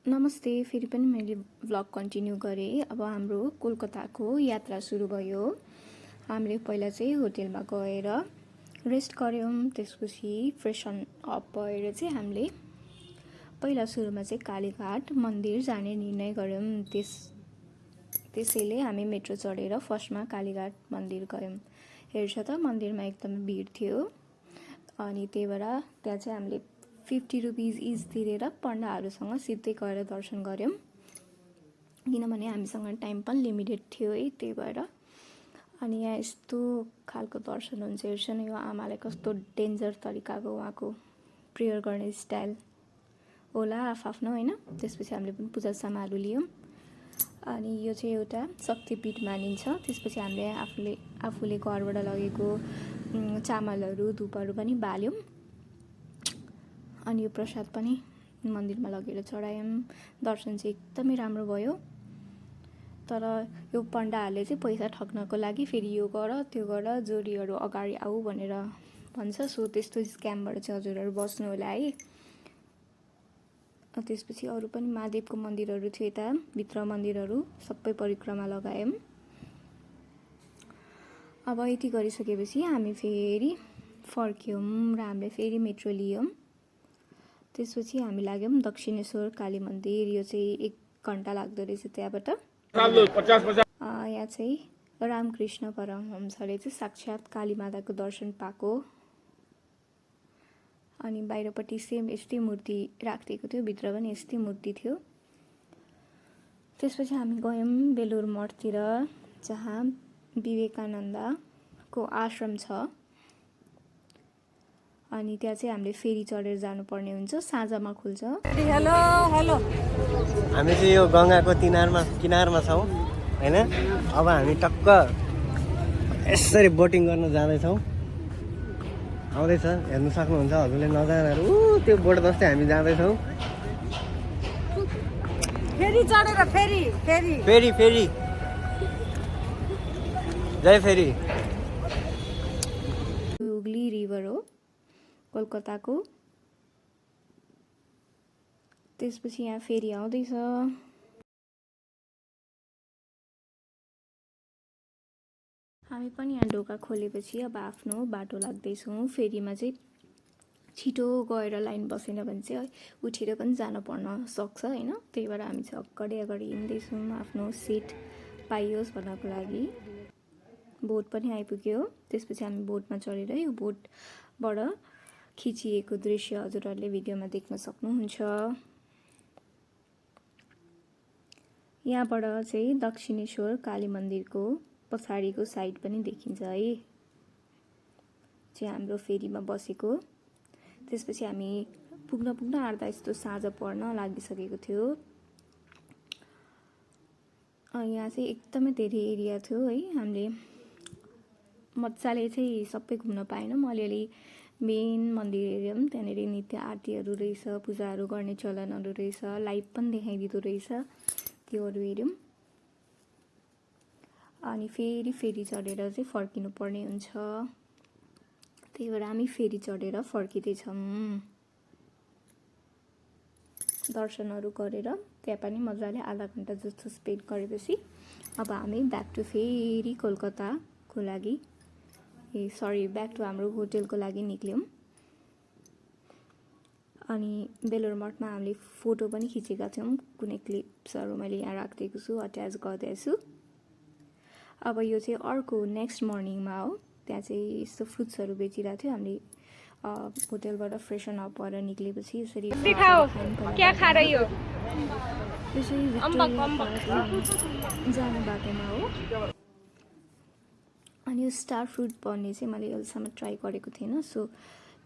नमस्ते, फेरि पनि मैले भ्लग कन्टिन्यू गरेँ। अब हाम्रो कोलकाताको यात्रा सुरु भयो। हामीले पहिला चाहिँ होटेलमा गएर रेस्ट गऱ्यौँ। त्यसपछि फ्रेसन अप भएर चाहिँ हामीले पहिला सुरुमा चाहिँ कालीघाट मन्दिर जाने निर्णय गऱ्यौँ। त्यसैले हामी मेट्रो चढेर फर्स्टमा कालीघाट मन्दिर गयौँ। हेर्छ त मन्दिरमा एकदमै भिड थियो अनि त्यही भएर त्यहाँ चाहिँ हामीले 50 रुपिज इच तिरेर पण्डाहरूसँग सिधै गएर दर्शन गऱ्यौँ, किनभने हामीसँग टाइम पनि लिमिटेड थियो है, त्यही भएर। अनि यहाँ यस्तो खालको दर्शन हुन्छ। हेर्छ न यो आमालाई कस्तो डेन्जर तरिकाको उहाँको प्रेयर गर्ने स्टाइल होला आफ्नो होइन। त्यसपछि हामीले पनि पूजा सामानहरू लियौँ अनि यो चाहिँ एउटा शक्तिपीठ मानिन्छ। त्यसपछि हामीले आफूले घरबाट लगेको चामलहरू धुपहरू पनि बाल्यौँ अनि यो प्रसाद पनि मन्दिरमा लगेर चढायौँ। दर्शन चाहिँ एकदमै राम्रो भयो। तर यो पण्डाहरूले चाहिँ पैसा ठग्नको लागि फेरि यो गर त्यो गर, जोडीहरू अगाडि आऊ भनेर भन्छ। सो त्यस्तो स्क्यामबाट चाहिँ हजुरहरू बस्नु होला है। त्यसपछि अरू पनि महादेवको मन्दिरहरू थियो, यता भित्र मन्दिरहरू सबै परिक्रमा लगायौँ। अब यति गरिसकेपछि हामी फेरि फर्क्यौँ र हामीले फेरि मेट्रो लियौँ। त्यसपछि हामी लाग्यौँ दक्षिणेश्वर काली मन्दिर। यो चाहिँ 1 घन्टा लाग्दो रहेछ त्यहाँबाट। यहाँ चाहिँ रामकृष्ण परमहंसले चाहिँ साक्षात् काली माताको दर्शन पाएको अनि बाहिरपट्टि सेम यस्तै मूर्ति राखिदिएको थियो, भित्र पनि यस्तै मूर्ति थियो। त्यसपछि हामी गयौँ बेलुर मठतिर, जहाँ विवेकानन्दको आश्रम छ अनि त्यहाँ चाहिँ हामीले फेरि चढेर जानुपर्ने हुन्छ, साँझमा खुल्छ। हेलो हामी चाहिँ यो गङ्गाको किनारमा छौँ हैन। अब हामी टक्क यसरी बोटिङ गर्न जाँदैछौँ। आउँदैछ, हेर्नु सक्नुहुन्छ हजुरले नजानाहरू। त्यो बोट जस्तै हामी जाँदैछौँ। फेरि चढेर फेरि जय फेरि। हुगली रिभर हो कोलकाताको। त्यसपछि यहाँ फेरि आउँदैछ। हामी पनि यहाँ ढोका खोलेपछि अब आफ्नो बाटो लाग्दैछौँ। फेरिमा चाहिँ छिटो गएर लाइन बसेन भने चाहिँ उठेर पनि जान पर्न सक्छ होइन। त्यही भएर हामी चाहिँ अगाडि हिँड्दैछौँ आफ्नो सिट पाइयोस् भन्नको लागि। बोट पनि आइपुग्यो। त्यसपछि हामी बोटमा चढेर यो बोटबाट खिचिएको दृश्य हजुरहरूले भिडियोमा देख्न सक्नुहुन्छ। यहाँबाट चाहिँ दक्षिणेश्वर काली मन्दिरको पछाडिको साइड पनि देखिन्छ है, चाहिँ हाम्रो फेरिमा बसेको। त्यसपछि हामी पुग्न आँट्दा यस्तो साँझ पर्न लागिसकेको थियो। यहाँ चाहिँ एकदमै धेरै एरिया थियो है। हामीले मजाले चाहिँ सबै घुम्न पाएनौँ। अलिअलि मेन मन्दिर हेऱ्यौँ। त्यहाँनिर नित्य आरतीहरू रहेछ, पूजाहरू गर्ने चलनहरू रहेछ, लाइभ पनि देखाइदिँदो रहेछ, त्योहरू हेऱ्यौँ। अनि फेरि चढेर चाहिँ फर्किनु पर्ने हुन्छ। त्यही भएर हामी फेरि चढेर फर्किँदैछौँ। दर्शनहरू गरेर त्यहाँ पनि मजाले आधा घन्टा जस्तो स्पेन्ड गरेपछि अब हामी ब्याक टु फेरि कोलकाताको लागि ब्याक टु हाम्रो होटेलको लागि निक्ल्यौँ। अनि बेलुर मठमा हामीले फोटो पनि खिचेका थियौँ। कुनै क्लिप्सहरू मैले यहाँ राखिदिएको छु, अट्याच गर्दैछु। अब यो चाहिँ अर्को नेक्स्ट मर्निङमा हो। त्यहाँ चाहिँ यस्तो फ्रुट्सहरू बेचिरहेको थियो। हामीले होटेलबाट फ्रेसन अप भएर निक्लेपछि यसरी जाने बाटोमा हो। अनि यो स्टार फ्रुट भन्ने चाहिँ मैले अहिलेसम्म ट्राई गरेको थिएन। सो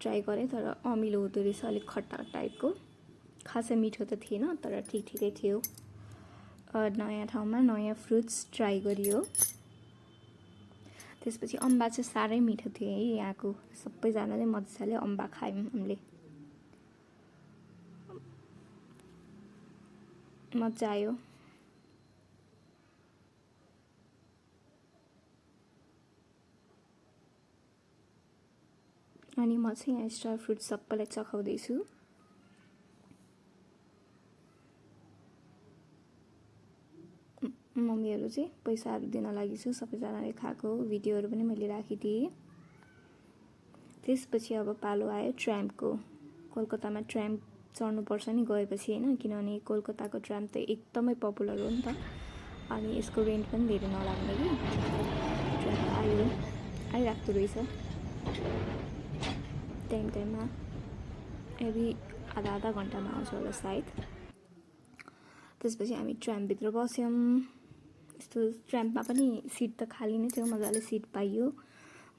ट्राई गरेँ, तर अमिलो हुँदो रहेछ, अलिक खट्टा टाइपको। खासै मिठो त थिएन, तर ठिकै थियो। नयाँ ठाउँमा नयाँ फ्रुट्स ट्राई गरियो। त्यसपछि अम्बा चाहिँ साह्रै मिठो थियो है। यहाँको सबैजनाले मजाले अम्बा खायौँ हामीले। मजा आयो। अनि म चाहिँ यहाँ स्टार फ्रुट सबैलाई चखाउँदैछु। मम्मीहरू चाहिँ पैसाहरू दिन लागि छु सबैजनाले खाएको भिडियोहरू पनि मैले राखिदिएँ। त्यसपछि अब पालो आयो ट्राम्पको। कोलकातामा ट्राम्प चढ्नुपर्छ नि गएपछि होइन, किनभने कोलकाताको ट्राम्प त एकदमै पपुलर हो नि त, अनि यसको रेन्ट पनि धेरै नलाग्ने कि। ट्राम्प आइराख्दो रहेछ टाइममा, एभ्री आधा घन्टामा आउँछ होला सायद। त्यसपछि हामी ट्राम्पभित्र बस्यौँ। यस्तो ट्राम्पमा पनि सिट त खाली नै थियो, मजाले सिट पाइयो,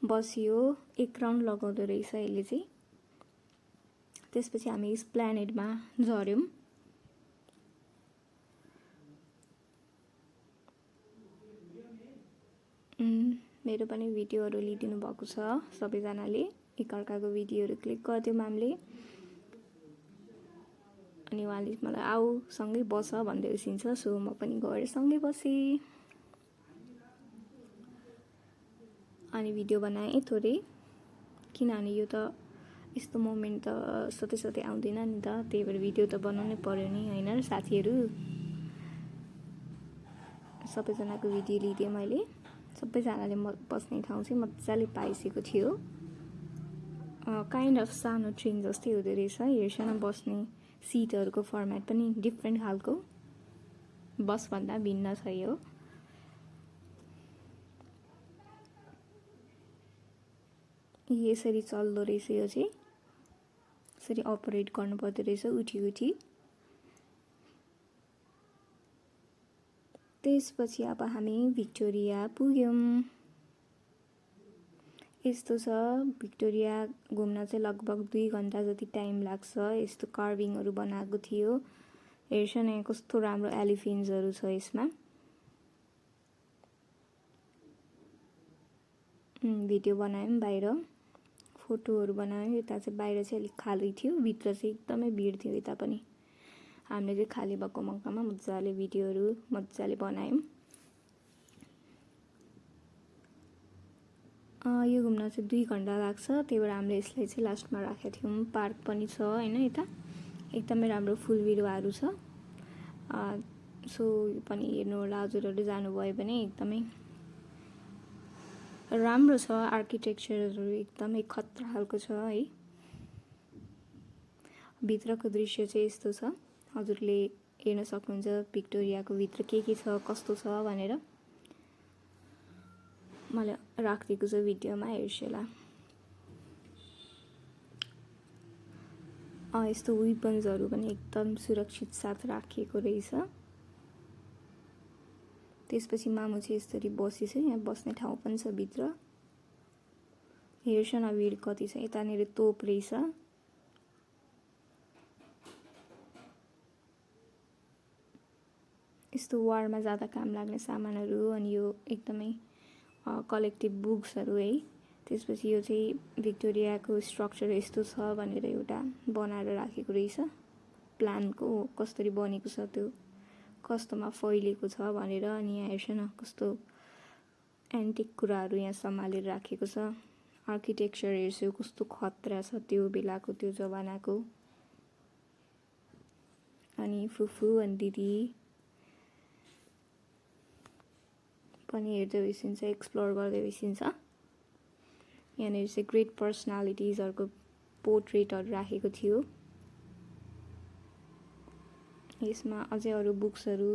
बसियो। 1 राउन्ड लगाउँदो रहेछ यसले चाहिँ। त्यसपछि हामी एस्प्ल्यानेडमा झऱ्यौँ। मेरो पनि भिडियोहरू लिइदिनु भएको छ सबैजनाले, एकअर्काको भिडियोहरू क्लिक गर्थ्यौँ हामीले। अनि उहाँले मलाई आऊ सँगै बस भन्दै उसिन्छ, सो म पनि गएर सँगै बसेँ। अनि भिडियो बनाएँ थोरै, किनभने यो त यस्तो मोमेन्ट त सधैँ आउँदैन नि त, त्यही भएर भिडियो त बनाउनै पर्यो नि होइन र साथीहरू। सबैजनाको भिडियो लिदिएँ मैले। सबैजनाले बस्ने ठाउँ चाहिँ मजाले पाइसकेको थियो। काइन्ड अफ सानो ट्रेन जस्तै हुँदो रहेछ। हेर्छन बस्ने सिटहरूको फर्मेट पनि डिफ्रेन्ट खालको, बसभन्दा भिन्न छ यो। यसरी चल्दो रहेछ यो चाहिँ, यसरी अपरेट गर्नुपर्दो रहेछ उठी। त्यसपछि अब हामी भिक्टोरिया पुग्यौँ। यस्तो छ, भिक्टोरिया घुम्न चाहिँ लगभग 2 घन्टा जति टाइम लाग्छ। यस्तो कार्भिङहरू बनाएको थियो। हेर्छ न कस्तो राम्रो एलिफेन्ट्सहरू छ यसमा। भिडियो बनायौँ, बाहिर फोटोहरू बनायौँ। यता चाहिँ बाहिर चाहिँ अलिक खाली थियो, भित्र चाहिँ एकदमै भिड थियो। यता पनि हामीले चाहिँ खाली भएको मौकामा मजाले भिडियोहरू मजाले बनायौँ। यो घुम्न चाहिँ 2 घन्टा लाग्छ, त्यही भएर हामीले यसलाई चाहिँ लास्टमा राखेका थियौँ। पार्क पनि छ होइन, यता एकदमै राम्रो फुल बिरुवाहरू छ। सो यो पनि हेर्नु होला, हजुरहरू जानुभयो भने एकदमै राम्रो छ। आर्किटेक्चरहरू एकदमै खतरा खालको छ है। भित्रको दृश्य चाहिँ यस्तो छ, हजुरले हेर्न सक्नुहुन्छ भिक्टोरियाको भित्र के छ कस्तो छ भनेर। मैले राखिदिएको छु भिडियोमा, हेर्छु होला। यस्तो वेपन्सहरू पनि एकदम सुरक्षित साथ राखिएको रहेछ। त्यसपछि मामु चाहिँ यसरी बसेछ, यहाँ बस्ने ठाउँ पनि छ भित्र। हेर्छ न भिड कति छ। यतानिर तोप रहेछ। यस्तो वारमा जाँदा काम लाग्ने सामानहरू, अनि यो एकदमै कलेक्टिभ बुक्सहरू है। त्यसपछि यो चाहिँ भिक्टोरियाको स्ट्रक्चर यस्तो छ भनेर एउटा बनाएर राखेको रहेछ। प्लानको कसरी बनेको छ, त्यो कस्तोमा फैलिएको छ भनेर। अनि यहाँ हेर्छ न कस्तो एन्टिक कुराहरू यहाँ सम्हालेर राखेको छ। आर्किटेक्चर हेर्छु कस्तो खतरा छ त्यो बेलाको, त्यो जमानाको। अनि फुफू अनि दिदी पनि हेर्दै बसिन्छ, एक्सप्लोर गर्दै बसिन्छ। यहाँनिर चाहिँ ग्रेट पर्सनालिटिजहरूको पोर्ट्रेटहरू राखेको थियो। यसमा अझै अरू बुक्सहरू,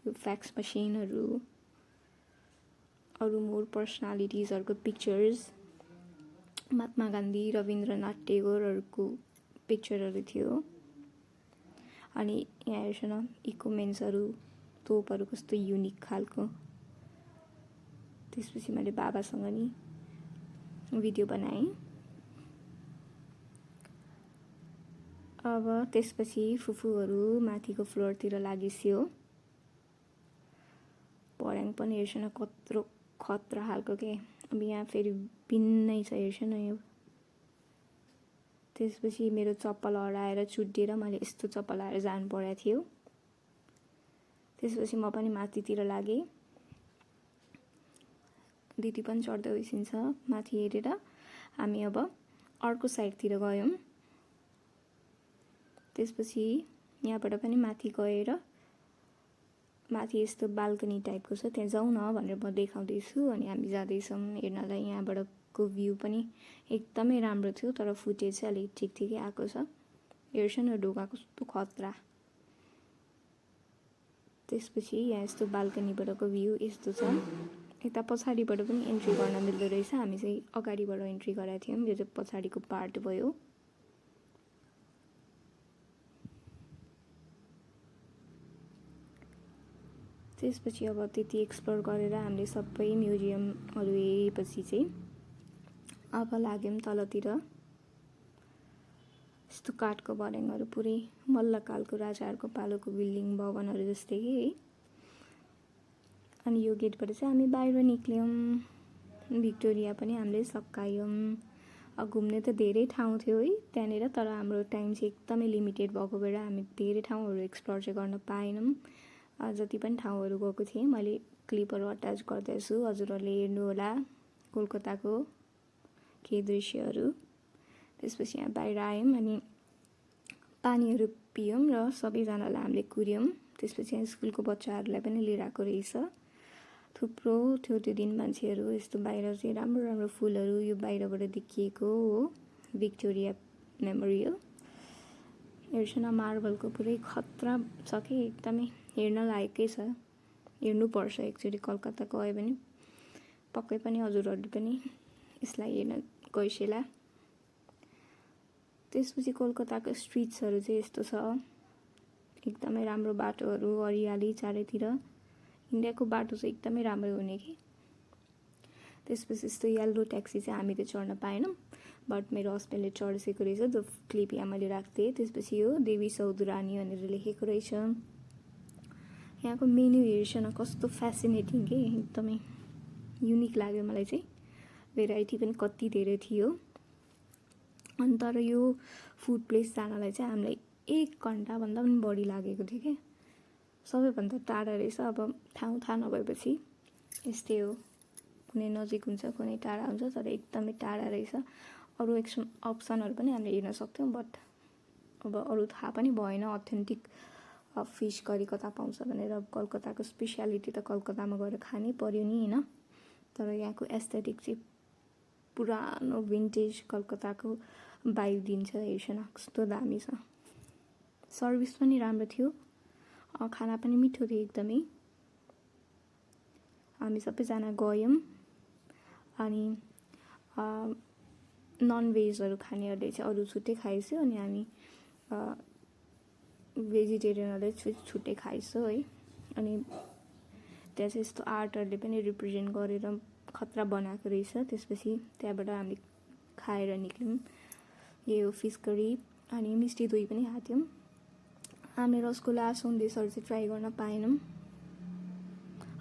फ्याक्स मसिनहरू, अरू मोर पर्सनालिटिजहरूको पिक्चर्स, महात्मा गान्धी, रविन्द्रनाथ टेगोरहरूको पिक्चरहरू थियो। अनि यहाँ हेर्छ न इक्विपमेन्ट्सहरू, तोपहरू कस्तो युनिक खालको। त्यसपछि मैले बाबासँग नि भिडियो बनाएँ। अब त्यसपछि फुफूहरू माथिको फ्लोरतिर लागिस्यो। पर्याङ पनि हेर्छ न कत्रो खतरा खालको के। अब यहाँ फेरि भिन्नै छ, हेर्छ न यो। त्यसपछि मेरो चप्पल हराएर चुड्डिएर मैले यस्तो चप्पल लाएर जानु परेको थियो। त्यसपछि म पनि माथितिर लागेँ। दिदी पनि चढ्दै उसिन्छ माथि हेरेर। हामी अब अर्को साइडतिर गयौँ। त्यसपछि यहाँबाट पनि माथि गएर माथि यस्तो बाल्कनी टाइपको छ, त्यहाँ जाउँ न भनेर म देखाउँदैछु। अनि हामी जाँदैछौँ हेर्नलाई। यहाँबाटको भ्यू पनि एकदमै राम्रो थियो, तर फुटेज चाहिँ अलिक ठिक ठिकै आएको छ। हेर्छ न ढोका कस्तो खतरा। त्यसपछि यहाँ यस्तो बाल्कनीबाटको भ्यू यस्तो छ। यता पछाडिबाट पनि इन्ट्री गर्न मिल्दो रहेछ। हामी चाहिँ अगाडिबाट इन्ट्री गरेका थियौँ, यो चाहिँ पछाडिको पार्ट भयो। त्यसपछि अब त्यति एक्सप्लोर गरेर हामीले सबै म्युजियमहरू हेरेपछि चाहिँ अब लाग्यौँ तलतिर। यस्तो काठको भर्याङहरू पुरै मल्लकालको राजाहरूको पालोको बिल्डिङ भवनहरू जस्तै है। अनि यो गेटबाट चाहिँ हामी बाहिर निक्ल्यौँ। भिक्टोरिया पनि हामीले सकायौँ। घुम्ने त धेरै ठाउँ थियो है त्यहाँनिर, तर हाम्रो टाइम चाहिँ एकदमै लिमिटेड भएको भएर हामी धेरै ठाउँहरू एक्सप्लोर चाहिँ गर्न पाएनौँ। जति पनि ठाउँहरू गएको थिएँ मैले क्लिपहरू अट्याच गर्दैछु, हजुरहरूले हेर्नुहोला कोलकाताको केही दृश्यहरू। त्यसपछि यहाँ बाहिर आयौँ अनि पानीहरू पियौँ र सबैजनालाई हामीले कुर्यौँ। त्यसपछि यहाँ स्कुलको बच्चाहरूलाई पनि लिएर आएको रहेछ। थुप्रो थियो त्यो दिन मान्छेहरू। यस्तो बाहिर चाहिँ राम्रो राम्रो फुलहरू यो बाहिरबाट देखिएको हो, भिक्टोरिया मेमोरियल। हेर्छ न मार्बलको पुरै खतरा छ कि, एकदमै हेर्न लायकै छ। हेर्नुपर्छ एकचोटि कलकत्ता गयो भने पक्कै पनि हजुरहरूले पनि यसलाई हेर्न गइसेला। त्यसपछि कोलकाताको स्ट्रिट्सहरू चाहिँ यस्तो छ, एकदमै राम्रो बाटोहरू, हरियाली चारैतिर। इन्डियाको बाटो चाहिँ एकदमै राम्रो हुने कि। त्यसपछि यस्तो येल्लो ट्याक्सी चाहिँ हामी त चढ्न पाएनौँ, बट मेरो हस्बेन्डले चढिसकेको रहेछ। जो क्लिप यहाँ मैले राखेको थिएँ। त्यसपछि यो देवी सौदुरानी भनेर लेखेको रहेछ। यहाँको मेन्यु हेर्छ न कस्तो फेसिनेटिङ के, एकदमै युनिक लाग्यो मलाई चाहिँ। भेराइटी पनि कति धेरै थियो। अनि तर यो फुड प्लेस जानलाई चाहिँ हामीलाई 1 घन्टाभन्दा पनि बढी लागेको थियो क्या। सबैभन्दा टाढा रहेछ। अब ठाउँ थाहा नभएपछि यस्तै हो, कुनै नजिक हुन्छ कुनै टाढा हुन्छ, तर एकदमै टाढा रहेछ। अरू अप्सनहरू पनि हामीले हेर्न सक्थ्यौँ, बट अब अरू थाहा पनि भएन अथेन्टिक फिस करी कता पाउँछ भनेर। अब कलकत्ताको स्पेसियालिटी त कलकत्तामा गएर खानै पर्यो नि होइन। तर यहाँको एस्थेटिक चाहिँ पुरानो भिन्टेज कलकत्ताको भाइब दिन्छ। हेर्छ न कस्तो दामी छ। सर्भिस पनि राम्रो थियो, खाना पनि मिठो थियो एकदमै। हामी सबैजना गयौँ अनि नन भेजहरू खानेहरूले चाहिँ अरू छुट्टै खाएछ, अनि हामी भेजिटेरियनहरूले छुट्टै खाएछ है। अनि त्यहाँ चाहिँ यस्तो आर्टहरूले पनि रिप्रेजेन्ट गरेर खतरा बनाएको रहेछ। त्यसपछि त्यहाँबाट हामी खाएर निक्ल्यौँ। यही हो फिस करी। अनि मिस्टी दही पनि खाएको थियौँ। हामी रसगुल्ला सन्देशहरू चाहिँ ट्राई गर्न पाएनौँ।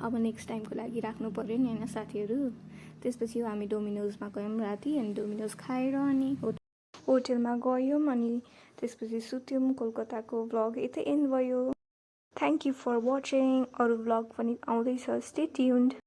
अब नेक्स्ट टाइमको लागि राख्नु पर्यो नि होइन साथीहरू। त्यसपछि हामी डोमिनोजमा गयौँ राति, अनि डोमिनोज खाएर अनि होटेलमा गयौँ अनि त्यसपछि सुत्यौँ। कोलकाताको भ्लग यतै एन्ड भयो। Thank you for watching. अरू भ्लग पनि आउँदैछ, स्टे ट्युन्ड।